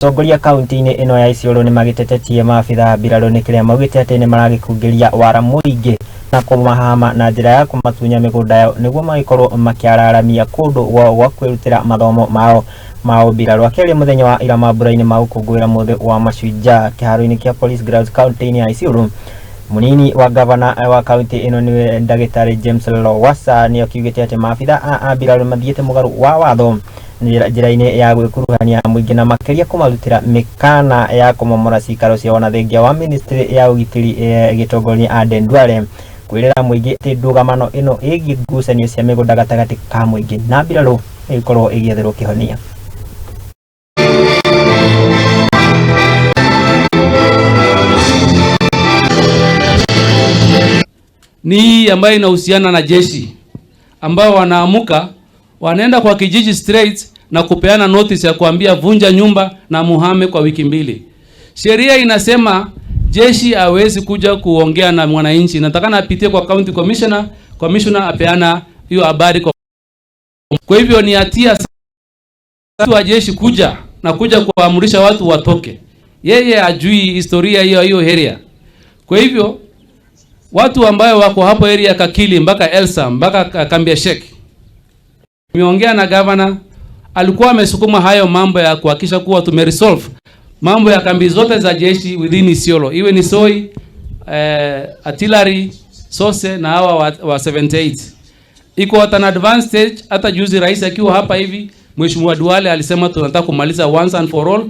Atongoria kaunti-inĩ ĩno ya Isiolo nĩ magĩtetetie maabitha a mbirarũ nĩ kĩrĩa maugĩte atĩ nĩ maragĩkungĩria wara mũingĩ na kũmahama na njĩra ya kũmatunya mĩgũnda yao nĩguo magĩkorwo makĩararamia kũndũ gwao gwa kwĩrutĩra mathomo mao ma ũmbirarũ. Akĩaria mũthenya wa ira mambura-inĩ ma gũkũngũĩra mũthĩ wa mashujaa kĩharo-inĩ kĩa Police Grounds kaunti-inĩ ya Isiolo, Munini wa gavana wa kaunti ĩno nĩwe ndagĩtarĩ James Lowassa nĩ akiugĩte atĩ maabitha a mbirarũ mathiĩte mũgarũ wa watho njĩra-inĩ ya gwĩkuruhania na mũingĩ na makĩria kũmarutĩra mĩkana ya kũmomora cikaro ciao na thengia wa ministry ya ũgitĩri ĩgĩtongoria Aden Duale kwĩrĩra mũingĩ atĩ ndũgamano ĩno ĩgiĩ ngucanio cia mĩgũnda gatagatĩ ka mũingĩ na mbirarũ ĩgĩkorwo ĩgĩetherwo kĩhonia. Ni hii ambayo inahusiana na jeshi ambao wanaamuka wanaenda kwa kijiji straight na kupeana notice ya kuambia vunja nyumba na muhame kwa wiki mbili. Sheria inasema jeshi hawezi kuja kuongea na mwananchi, natakana apitie kwa county commissioner, commissioner apeana hiyo habari kwa. Kwa hivyo ni hatia wa jeshi kuja na kuja kuamrisha watu watoke, yeye ajui historia hiyo hiyo area. Kwa hivyo watu ambayo wako hapo area Kakili mpaka Elsa mpaka Kambia Sheikh, nimeongea na governor, alikuwa amesukuma hayo mambo ya kuhakikisha kuwa tumeresolve mambo ya kambi zote za jeshi within Isiolo, iwe ni Soi, artillery Sose na hawa wa 78 iko at an advanced stage. Hata juzi rais akiwa hapa hivi, Mheshimiwa Duale alisema tunataka kumaliza once and for all,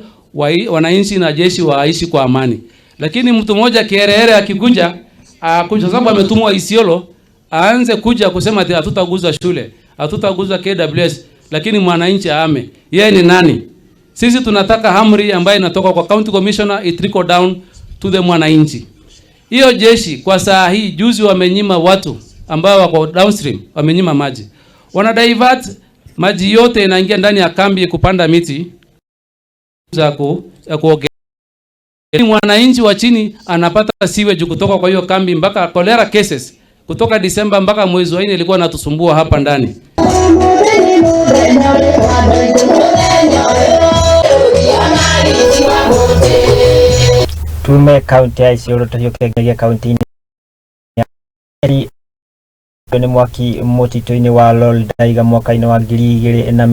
wananchi na jeshi waishi kwa amani. Lakini mtu mmoja kiherehere akikuja, akuja sababu ametumwa Isiolo, aanze kuja kusema ati hatutaguza shule, hatutaguza KWS, lakini mwananchi aame. Yeye ni nani? Sisi tunataka amri ambayo inatoka kwa county commissioner it trickle down to the mwananchi. Hiyo jeshi kwa saa hii juzi wamenyima watu ambao wako downstream, wamenyima maji. Wana divert maji yote inaingia ndani ya kambi kupanda miti za kuogelea. Mwananchi wa chini anapata sewage kutoka kwa hiyo kambi mpaka cholera cases kutoka Disemba mpaka mwezi wa 4 ilikuwa natusumbua hapa ndani. Tume kaunti ya Isiolo tũhiũke kaunti-inĩ nĩ mwaki mũtitũ-inĩ wa Loldaiga mwaka-inĩ wa 2023.